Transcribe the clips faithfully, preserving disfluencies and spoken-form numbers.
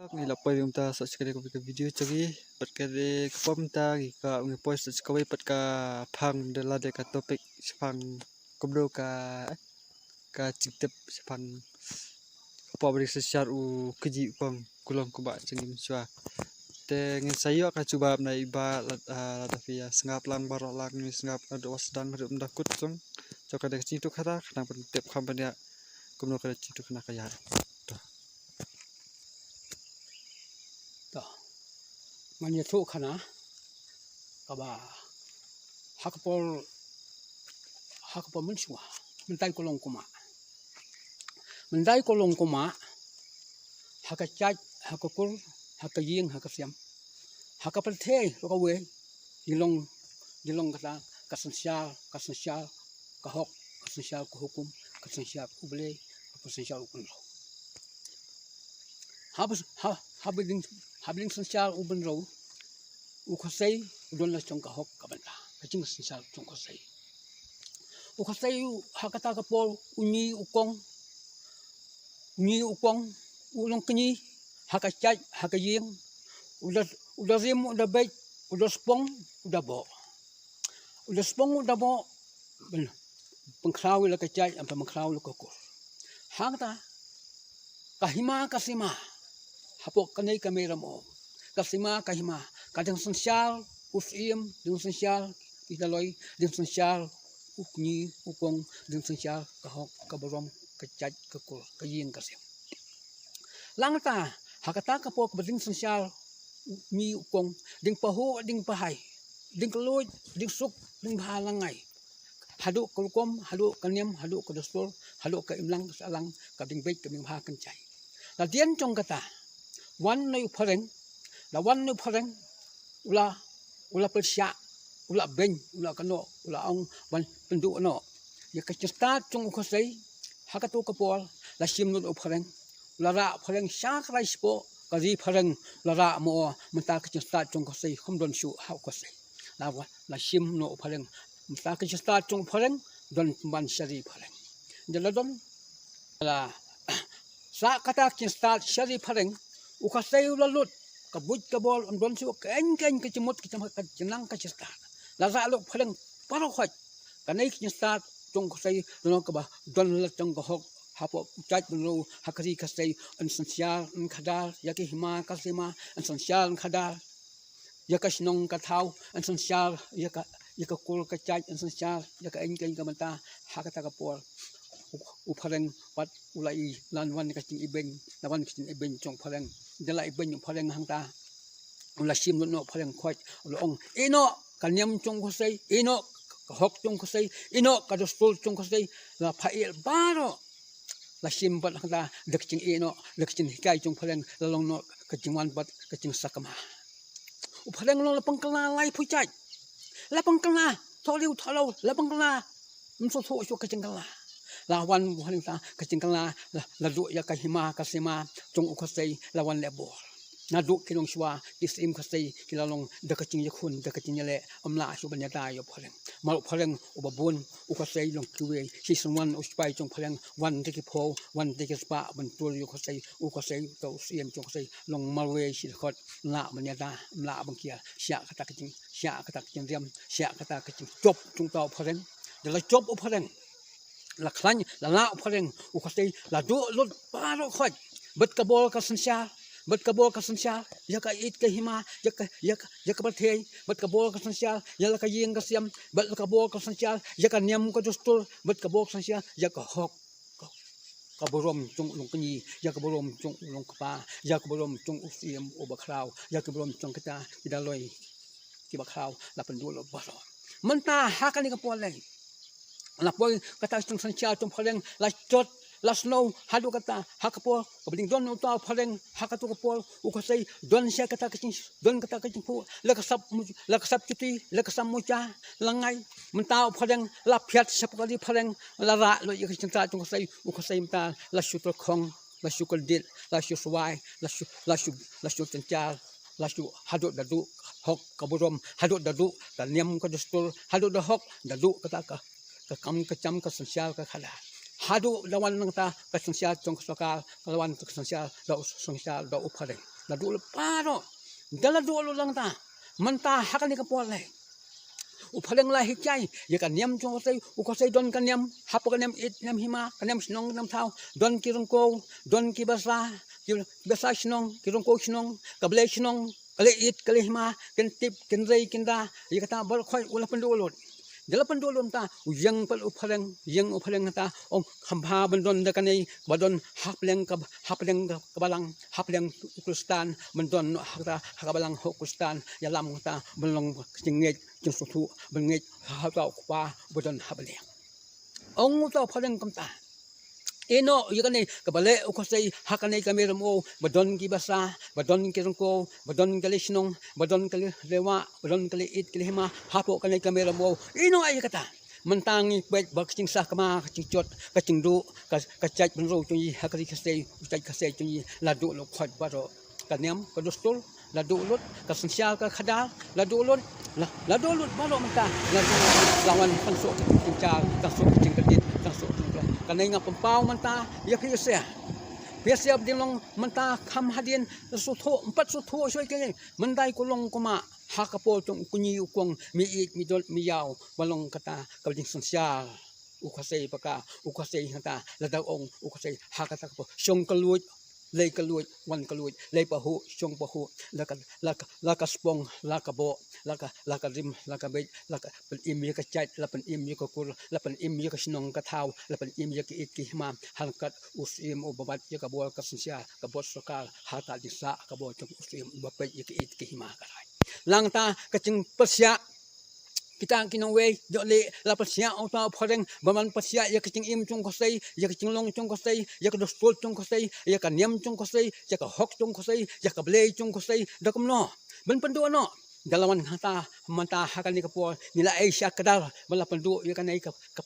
Ngi la poi mynta sa shakri ka video jong ngi, pat ka de ka pom ta ngi ka ngi poi sa shakri pat ka phang de la de ka topic shaphang kumno ka, ka jingtip shaphang ka pom ri sa shar u kji u kong kulong kuba jong ngi mynshwa. Te ngin sa ïoh ka jubab na i ba la, ah, la da phi ïa sngap lang baroh lang ngi sngap na da was dang da um da kut song. Jong ka de ka jingtuk khata khana ban tip kham ban ïa kumno ka de jingtuk khana ka ïa. To. To. Ngan ïathuh khana kaba ha ka por, ha ka por mynshwa mynta i kulong kuma. Mynta i kulong kuma ha ka jait, ha ka kur, ha ka ïing, ha ka siam, ha ka pyrthei ruh kawei. Ngi long, ngi long kata ka synshar, ka synshar ka hok, ka synshar ka hukum, ka synshar U Blei, ka synshar U Kynrad. Haba, ha, haba ding, haba ding synshar U Kynrad, u Khasi u don la jong ka hok ka bynta, ka jingsynshar jong u Khasi. U Khasi u ha kata ka por u ngi u kong, u ngi u kong, u long kñi ha ka jait, ha ka ïing, u da, u da rim, u da beit, u da spong, u da boh. U da spong u da boh, ban, ban khraw ïa la ka jait, ban khraw ïa la ka kur. Hangta ka hima ka sima hapoh kane ka mei Ramoh. Ka sima ka hima ka dang synshar u Syiem, dang synshar ki Daloi, dang synshar u kñi u kong, dang synshar ka hok ka burom, ka jait ka kur, ka ïing ka siam. Langta ha kata ka por kaba dang synshar u kñi u kong, dang pahuh dang pahai, dang kylluid dang suk, dang bha langai. Haduh ka rukom, haduh ka niam, haduh ka dustur, haduh ka imlang ka sahlang, ka dang beit ka dang bha kynjai. La dien jong kata, wan na u phareng, la wan na u phareng, u la, u la pyrshah, u la beiñ, u la kynnoh, u la ong ban pynduh noh ïa ka jingstad jong u Khasi. Ha katu ka por la shim lut u phareng, u la rah phareng sha ka rai shapoh ka ri phareng, u la rah mo mynta ka jingstad jong u Khasi kam don shuh ha u Khasi. La wa, la shim noh u phareng, mynta ka jingstad jong u phareng don pynban sha ri phareng. Ynda la don, la sah kata ka jingstad sha ri phareng, u Khasi u la lut ka buit ka bor, ym don shuh keiñ keiñ ka jingmut ka jingmut ka jingnang ka jingstad. La rah lut phareng baroh khoit. Kane ka jingstad jong u Khasi don kaba don la jong ka hok hapoh u jait bynriew ha ka ri Khasi, yn synshar yn khadar ïa ka hima ka sima, yn synshar yn khadar ïa ka shnong ka thaw, yn synshar ïa ka, ïa ka kur ka jait, yn synshar ïa ka keiñ keiñ ka bynta. Ha kata ka por u, u phareng pat u la i, la wan ka jingibeiñ, la wan ka jingibeiñ jong u phareng. Ynda la ibeiñ u phareng hangta, u la shim lut noh u phareng khoit, u la ong, ïeh noh ka niam jong u Khasi, ïeh noh ka hok jong u Khasi, ïeh noh ka dustur jong u Khasi. La phah ïeh baroh. La shim pat hangta da ka jingïeh noh, da ka jinghikai jong u phareng, la long noh ka jingwan pat ka jingsakma. U phareng u long la pang kylla laiphew jait, la pang kylla thoh riew thoh law, la pang kylla, ym sngewthuh shuh ka jingkylla. La wan u phareng ta ka jingkylla, la, la duh ïa ka hima ka sima jong u Khasi, la wan leh bor. Naduh ki nongshuwa ki syiem Khasi ki la long da ka jingïakhun, da ka jingïaleh, ym lah shuh ban ïada ïa u phareng. Namar u phareng uba bun, u Khasi long kiwei, shisien wan u sipai jong u phareng, wan da ki phew, wan da ki spah ban tur ïa u Khasi, u Khasi uta u syiem jong u Khasi long marwei shi dkhot, ym lah ban ïada, ym lah ban kiar. Shiah kata ka jing, shiah kata ka jingriam, shiah kata ka jingjop jong uta u phareng. Ynda la jop u phareng, la khlaiñ, la lah u phareng, u Khasi la duh lut baroh khoit. Bad ka bor ka synshar, bad ka bor ka synshar ïa ka ïeit ka hima, ïa ka, ïa ka, ïa ka pyrthei, bad ka bor ka synshar ïa la ka ïing ka siam, bad ka bor ka synshar ïa ka niam ka dustur, bad ka bor ka synshar ïa ka hok, ka, ka burom jong u longkñi, ïa ka burom jong u longkpa, ïa ka burom jong u syiem uba khraw, ïa ka burom jong kita ki Daloi kiba khraw, la pynduh lut baroh. Mynta ha kane ka por lei, la poi kata ka jingsynshar jong u phareng, la jot, la sniew haduh kata, ha ka por kaba dang don uta u phareng, ha katu ka por u Khasi don sha kata ka jing, don kata ka jingphuh, la ka sap, la ka sap juti, la ka sap muja, la ngai. Mynta u phareng la phiat sha ka ri phareng, la rah lut ïa ka jingstad jong u Khasi, u Khasi mynta la shu tyrkhong, la shu kyndit, la shu swai, la shu, la shu, la shu jynjar, la shu haduh da duh hok ka burom, haduh da duh ka niam ka dustur, haduh da hok da duh kata ka, ka kam ka jam ka synshar ka khadar. Haduh la wan nangta ka synshar jong ka sorkar, la wan ka synshar da u, synshar da u phareng. La duh lut baroh. Da la duh lut lang ta. Mynta ha kane ka por lei, u phareng la hikai ïa ka niam jong u Khasi, u Khasi don ka niam, hapoh ka niam ïit, niam hima, ka niam shnong, niam thaw, don ki ryngkew, don ki basa, ki basa shnong, ki ryngkew shnong, ka blei shnong, ka lei ïit, ka lei hima, kin tip, kin rei, kin da ïa kata baroh khoit u la pynduh lut. Da la pynduh lut mynta, u ïeng pat u phareng, ïeng u phareng kata, ong kham bha ban don da kane, ba don hapdeng ka, hapdeng ka balang, hapdeng u Khristan, ban don ha kata, ha ka balang ha u Khristan, ïalam kata, ban long ka jingngeit, jingsngewthuh, ban ngeit ha uta u Kpa ba don ha bneng. Ong uta u phareng kumta. Ïehnoh ïa kane kaba leh u Khasi ha kane ka Mei Ramew, ba don ki basa, ba don ki ryngkew, ba don ka lei shnong, ba don ka lei riewah, ba don ka lei ïit, ka lei hima, hapoh kane ka Mei Ramew. Ïehnoh ïa kata. Mynta ngi peit ba ka jingsah kma, ka jingjot, ka jingduh, ka, ka jait bynriew jong ngi ha ka ri Khasi, u jait Khasi jong ngi la duh lut khoit baroh. Ka niam, ka dustur, la duh lut, ka synshar, ka khadar, la duh lut, la, la duh lut baroh mynta, la duh lut, la wan tang shuh ka jingshynshar, tang shuh ka jingkdit, tang shuh ka jingkdit. Kane nga pynpaw mynta ïa phi ïa sha. Phi ïa sha ba dei long mynta kham hadien, sngewthuh, ym pat sngewthuh shuh ïa kane. Mynta ïa ka long kumba ha ka por jong u kñi u kong, mi ïeit mi don mi ïaw, ba long kata ka jingsynshar. U Khasi ba ka, u Khasi hangta, lada ong u Khasi ha kata ka por, shong ka luid, leit ka luid, wan ka luid, leit pahuh, shong pahuh, la ka, la ka, la ka spong, la ka boh, la ka, la ka rim, la ka beit, la ka pynim ïa ka jait, la pynim ïa ka kur, la pynim ïa ka shnong ka thaw, la pynim ïa ka ïit ka hima, hangkat u Syiem uba bat ïa ka bor ka synshar, ka bor sorkar, ha ka jingsah ka bor jong u Syiem uba peit ïa ka ïit ka hima ka rai. Nangta ka jingpyrshah kita ki nongwei, ïoh leh la pyrshah uta u phareng, ba man pyrshah ïa ka jingim jong u Khasi, ïa ka jinglong jong u Khasi, ïa ka dustur jong u Khasi, ïa ka niam jong u Khasi, ïa ka hok jong u Khasi, ïa ka blei jong u Khasi, da kumno. Ban pynduh noh. Da la wan hangta, mynta ha kane ka por, ngi la ai sha kdar, ba la pynduh ïa kane ka, ka,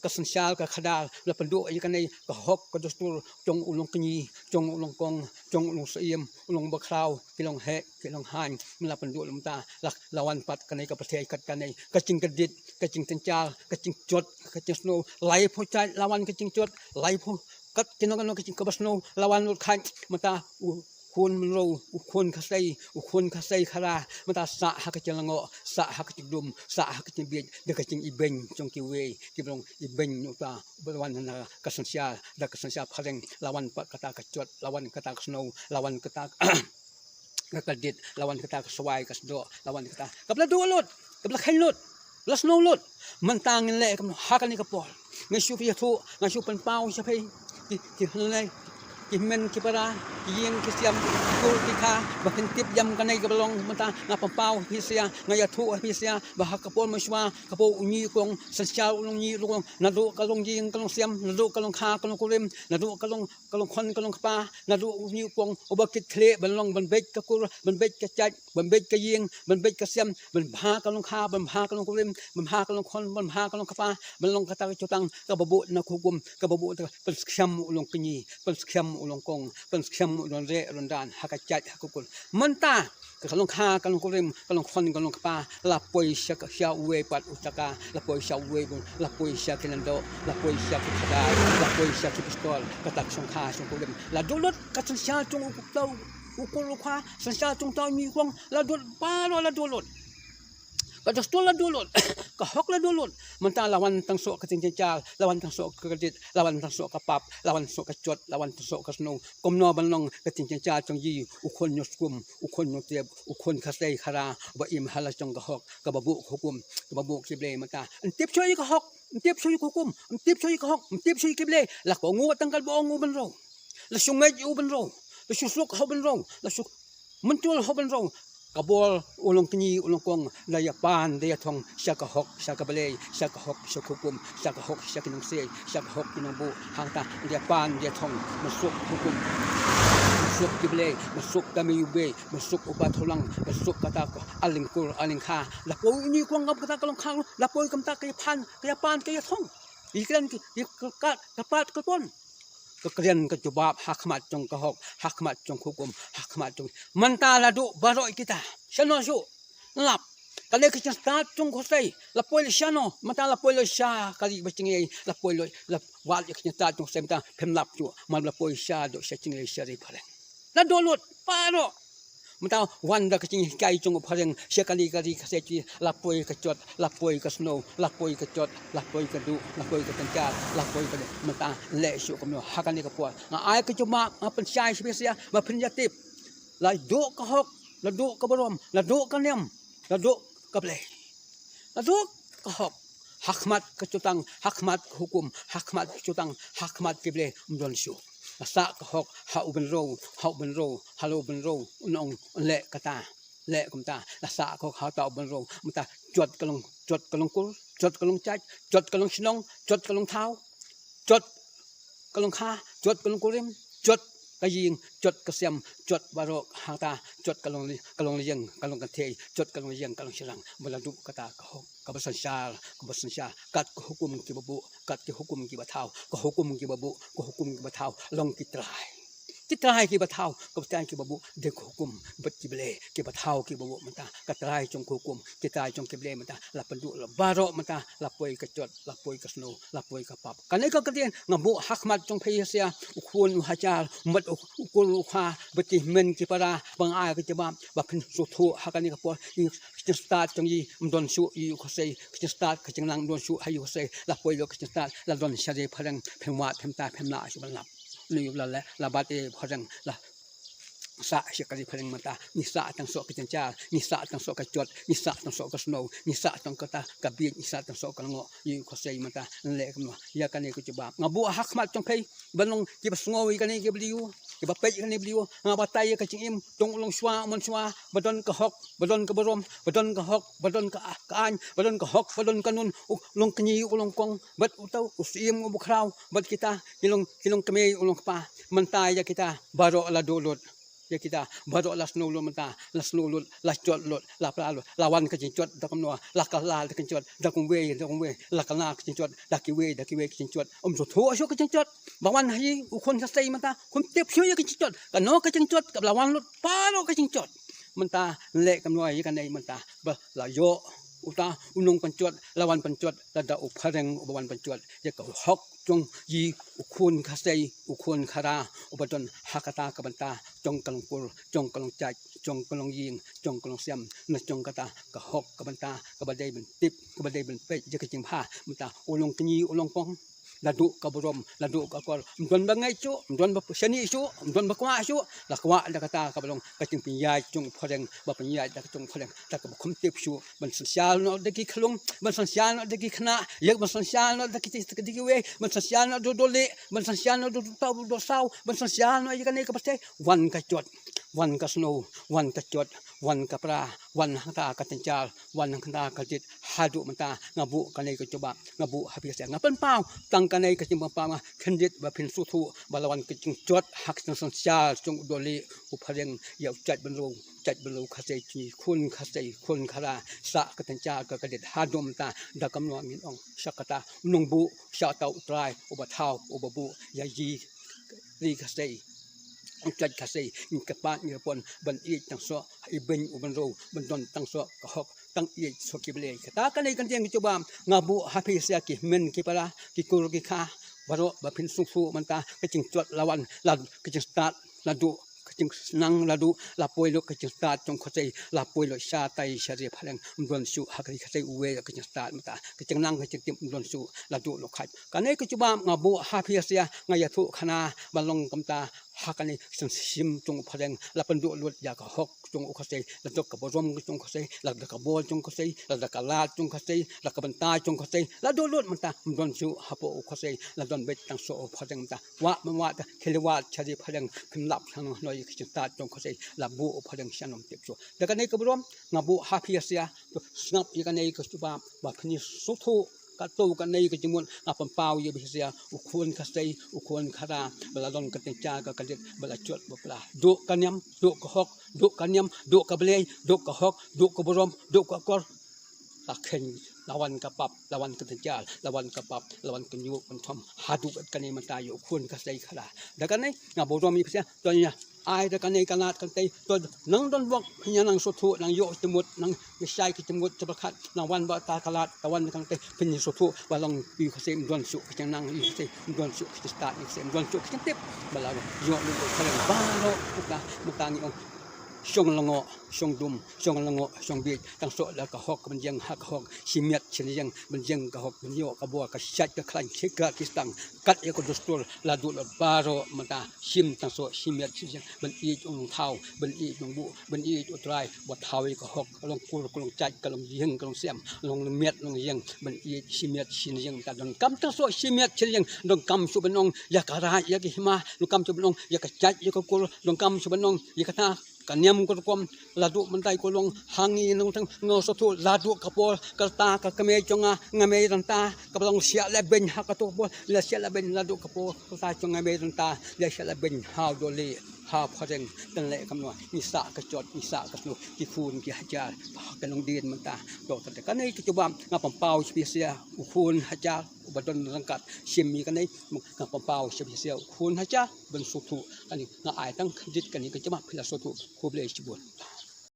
ka synshar ka khadar, la pynduh ïa kane ka hok ka dustur, jong u longkñi, jong u longkong, jong u longsyiem, u longbakhraw, ki longheh, ki longhaiñ, la pynduh lut mynta, la, la wan pat kane ka pyrthei kat kane, ka jingkdit, ka jingtynjar, ka jingjot, ka jingsngew, laiphew jait la wan ka jingjot, laiphew kat kino kino ka jingkaba sngew, la wan lut khat, mynta u khun Mynro, u khun Khasi, u khun Khasi Khara, mynta sah ha ka jinglyngngoh, sah ha ka jingdum, sah ha ka jingbieit, da ka jingibeiñ jong kiwei, kiba long ibeiñ uta, uba wan na ka synshar, da ka synshar phareng, la wan pat kata ka jot, la wan kata ka sngew, la wan kata ka kdit, la wan kata ka swai ka sdoh, la wan kata kaba la duh lut, kaba la kheiñ lut, la sngew lut. Mynta ngin leh kumno ha kane ka por. Nga shu ïathuh, nga shu pynpaw sha phi, ki, ki hynrei, ki hynmen ki para, ki ïing ki sem, ki kur ki kha, ba kin tip ïa kane kaba long mynta, nga pynpaw ha phi sha, nga ïathuh ha phi sha, ba ha ka por mynshuwa, ka por u ñi u kong, synshar u longñi u longkong, naduh ka longïing ka longsem, naduh ka longkha ka longkurim, naduh ka long, ka longkhon ka longkpa, naduh u ñi u kong, uba kit khlieh ban long ban beit ka kur, ban beit ka jait, ban beit ka ïing, ban beit ka sem, ban bha ka longkha, ban bha ka longkurim, ban bha ka longkhon, ban bha ka longkpa, ban long kata ka jutang, kaba buh na ka hukum, kaba buh na ka pynskhem u longkñi, pynskhem u longkong, pynskhem u donreh u dondan, ha ka jait ha ka kur. Mynta, ka longkha, ka longkurim, ka longkhon, ka longkpa, la poi sha ka, sha uwei pat u jaka, la poi sha uwei bun, la poi sha ki lyngdoh, la poi sha ki khadar, la poi sha ki pistol, kata ka shongkha, shongkurim. La duh lut, ka synshar jong u, u, u kur u kha, synshar jong uta u ñi u kong, la duh lut, baroh la duh lut. Ka dustur la duh lut, ka hok la duh lut. Mynta la wan tang shuh ka jingjynjar, la wan tang shuh ka kdit, la wan tang shuh ka pap, la wan shuh ka jot, la wan tang shuh ka sngew. Kumno ban long ka jingjynjar jong ngi, u khun Hynñiewskum, u khun Hynñiewtrep, u khun Khasi Khara, ba im ha la jong ka hok, kaba buh ka hukum, kaba buh ki blei mynta. Ym tip shuh ïa ka hok, ym tip shuh ïa ka hukum, ym tip shuh ïa ka hok, ym tip shuh ïa ki blei. La kohnguh tang katba ong u Mynro. La shu ngeit ïa u Mynro. La shu suk ha u Mynro. La shu mynjur ha u Mynro. Ka bor u longkñi u longkong, la ïa pan da ïa thong sha ka hok sha ka blei, sha ka hok sha ka hukum, sha ka hok sha ki nongsiej, sha ka hok ki nongbuh. Hangta da ïa pan da ïa thong, mynsuk hukum, mynsuk ki blei, mynsuk ka mei u bei, mynsuk u ba tholang, mynsuk kata ka lyngkur lyngkha. La poi u ñi u kong kam kata ka longkha, la poi kumta ka ïa pan, ka ïa pan ka ïa thong. Ïa kren ki, ïa ka, ka, ka pat ka pon. Ka kren ka jubab ha khmat jong ka hok, ha khmat jong ka hukum, ha khmat jong. Mynta la duh baroh kita. Shano shuh. Lap. Kane ka jingstad jong u Khasi. La poi la shano. Mynta la poi la sha ka ri ba jingïeit. La poi la, la wad ïa ka jingstad jong u Khasi mynta. Phim lap shuh. Mynta la poi sha duh sha jingïeit sha ri phareng. La duh lut. Baroh. Mynta wan da ka jinghikai jong u phareng sha kane ka ri Khasi, la poi ka jot, la poi ka snow, la poi ka jot, la poi ka duh, la poi ka tynjar, la poi ka, mynta leh shuh kumno ha kane ka por. Nga ai ka jingmap, nga pynshai sha phi sha, ma phin ïa tip. La duh ka hok, la duh ka burom, la duh ka niam, la duh ka Blei. La duh ka hok ha khmat ka jutang, ha khmat ka hukum, ha khmat ka jutang, ha khmat ki Blei, ym don shuh. La sah ka hok ha u bynriew, ha u bynriew, ha u bynriew, un ong, un leh kata, leh kumta. La sah ka hok ha uta u bynriew, mynta jot ka long, jot ka long kur, jot ka long jait, jot ka long shnong, jot ka long thaw, jot ka long kha, jot ka long kurim, jot ka ïing, jot ka sem, jot baroh hangta, jot ka long, ka long ïing, ka long kynthei, jot ka long ïing, ka long shynrang. Ba la duh kata ka hok, kaba synshar, kaba synshar, kat ka hukum kiba buh, kat ki hukum kiba thaw, ka hukum kiba buh, ka hukum kiba thaw, long ki trai. Ki trai kiba thaw, ka trai kiba buh, dei ka hukum bad ki Blei, kiba thaw kiba buh mynta, ka trai jong ka hukum, ki trai jong ki Blei mynta, la pynduh la baroh mynta, la poi ka jot, la poi ka snow, la poi ka pap. Kane ka ktien nga buh ha khmat jong phi sha u khun u hajar, u mat u, u kur u kha, bad ki hynmen ki para, ba nga ai ka jingmap, ba phin sngewthuh ha kane ka por, ïa ka jingstad jong i, ym don shuh ïa u Khasi, ka jingstad ka jingnang ym don shuh ha ïa u Khasi, la poi lut ka jingstad, la don sha ri phareng, phim wad phim tai phim lah shuh ban lap. Ngi la leh, la bat ïa phareng, la sah sha ka ri phareng mynta, ngi sah tang soh ka jynjar, ngi sah tang soh ka jot, ngi sah tang soh ka snow, ngi sah tang kata ka bieit, ngi sah tang soh ka lyngngoh, ïa u Khasi mynta, leh kumno, ïa kane ka jubab. Nga buh ha khmat jong phi, ban long kiba sngew ïa kane ka video, kiba peit ïa kane ka video, nga batai ïa ka jingim jong u longshuwa, u manshuwa, ba don ka hok, ba don ka burom, ba don ka hok, ba don ka, ka aiñ, ba don ka hok, ba don ka nun, u longkñi, u longkong, bad uta u syiem, u bakhraw, bad kita, ki long, ki longkmie, u longkpa, mynta ïa kita baroh la duh lut. Ïa kita baroh la snow lut mynta, la snow lut, la jot lut, la pra lut, la wan ka jingjot da kumno, la kylla da ka jingjot da kumwei, da kumwei, la kylla ka jingjot da kiwei, da kiwei ka jingjot. Ym sngewthuh shuh ka jingjot ba wan ha i u khun Khasi mynta, kum tip shuh ïa ka jingjot, kano ka jingjot kaba la wan lut baroh ka jingjot. Mynta leh kumno ïa kane mynta, ba la ïoh uta u nongpynjot, la wan pynjot lada u phareng uba wan pynjot ïa ka hok jong i u khun Khasi, u khun Khara, uba don ha kata ka bynta jong ka longkur, jong ka longjait, jong ka longïing, jong ka longsem, na jong kata ka hok ka bynta kaba dei ban tip, kaba dei ban peit ïa ka jingbha. Mynta u longkñi, u longkong, la duh ka burom, la duh ka akor, ym don ba ngeit shuh, ym don ba shaniah shuh, ym don ba kwah shuh, la kwah da kata kaba long ka jingpynïaid jong u phareng, ba pynïaid da ka jong u phareng da kaba kham tip shuh, ban synshar noh da ki khyllung, ban synshar noh da ki khynnah ïa, ban synshar noh da ki, da kiwei, ban synshar noh da u dor lieh, ban synshar noh da u dor taw, dor saw, ban synshar noh ïa kane ka pyrthei. Wan ka jot, wan ka snow, wan ka jot, wan ka pra, wan hangta ka jynjar, wan hangta ka rit. Haduh mynta nga buh kane ka jubab, nga buh ha phi sha, nga pynpaw tang kane ka jingpynpaw, nga khyndiat ba phin sngewthuh ba la wan ka jingjot ha ka jingsynshar jong u dor lieh, u phareng ïa u jaitbynriew, jaitbynriew Khasi, ki khun Khasi, khun Khara, sah ka jynjar ka kjat. Haduh mynta da kumno ngin ong sha kata u nongbuh, sha uta u Trai uba thaw, uba buh ïa i ri Khasi, u jait Khasi. Ngi kyrpad ngi kyrpon ban ïeit tang soh ibeiñ u bynriew, ban don tang soh ka hok, tang ïeit soh ki Blei. Kata kane ka ktien ka jubab nga buh ha phi sha, ki hynmen ki para, ki kur ki kha, baroh ba phin sngewthuh mynta ka jingjot la wan, la ka jingstad la duh, ka jingsnang la duh, la poi lut ka jingstad jong Khasi, la poi lut shatai sha ri phareng, ym don shuh ha ka ri Khasi uwei ka jingstad mynta, ka jingnang ka jingtip ym don shuh, la duh lut khat. Kane ka jubab nga buh ha phi sha, nga ïathuh khana ba long kumta, ha kane ka jingsngewsih jong u phareng, la pynduh lut ïa ka hok jong u Khasi, la duh ka burom jong u Khasi, la duh ka bor jong u Khasi, la duh ka lad jong u Khasi, la ka bynta jong u Khasi, la duh lut mynta, ym don shuh hapoh u Khasi, la don beit tang soh u phareng mynta. Wad mynta wad, khie leit wad sha ri phareng, phin lap sha noh noh ïa ka jingstad jong u Khasi, la buh u phareng sha, ym tip shuh. Da kane ka burom nga buh ha phi sha, to sngap ïa kane ka jubab ba phin ïa sngewthuh. Katto katne ka jingmut nga pynpaw ïa phi sha, u khun Khasi, u khun Khara, ba la don ka jynjar ka kjat, ba la jot ba pra. Duh ka niam, duh ka hok, duh ka niam, duh ka Blei, duh ka hok, duh ka burom, duh ka akor. La kheiñ, la wan ka pap, la wan ka jynjar, la wan ka pap, la wan ka ñiuh pynthom. Haduh kane mynta ïa u khun Khasi Khara. Da kane nga burom ïa phi sha, to ïa ai da kane ka lad kane, to nang don bok, phin ïa nang sngewthuh, nang ïoh jingmut, nang ïa shai ka jingmut, te ba khat nang wan bad ta ka lad, ta wan kane, phin ïa sngewthuh ba long ïa u Khasi ym don shuh ka jingnang, ïa u Khasi ym don shuh ka jingstad, ïa u Khasi ym don shuh ka jingtip. Ba la ïoh lut ka lad baroh, mynta, mynta ngi ong shong lyngngoh shong dum, shong lyngngoh shong bieit, tang soh la ka hok ban ïeng ha ka hok, shi miat shi ïeng ban ïeng ka hok, ban ïoh ka bor ka shait ka khlaiñ, ki kra ki stang, kat ïa ka dustur la duh la baroh mynta, shim tang soh shi miat shi ïeng ban ïeit u nongthaw, ban ïeit u nongbuh, ban ïeit u trai, ba thaw ïa ka hok, ka long kur ka long jait, ka long ïing ka long sem, long miat long ïeng, ban ïeit shi miat shi ïeng, mynta donkam tang soh shi miat shi ïeng, donkam shuh ban ong ïa ka raid ïa ka hima, donkam shuh ban ong ïa ka jait ïa ka kur, donkam shuh ban ong ïa kata ka niam ka rukom. La duh mynta ko long ha ngi nongtang, nga sngewthuh la duh ka por ka rta ka kmie jong nga, nga mei rta, kaba long siah leh beiñ ha kato ka por, la siah leh beiñ la duh ka por ka rta jong nga mei rta, la siah leh beiñ ha u dohlieh ha phareng. Tang leh kumno, ngi sah ka jot ngi sah ka sniew, ki khun ki hajar ha ka longdien mynta. To kane ka jubab nga pynpaw sha phi sha u khun hajar uba don ryngkat shim ïa kane, nga pynpaw sha phi sha u khun hajar ban sngewthuh. Kane nga ai tang khyndiat kane ka jubab, phi la sngewthuh, khublei shibun.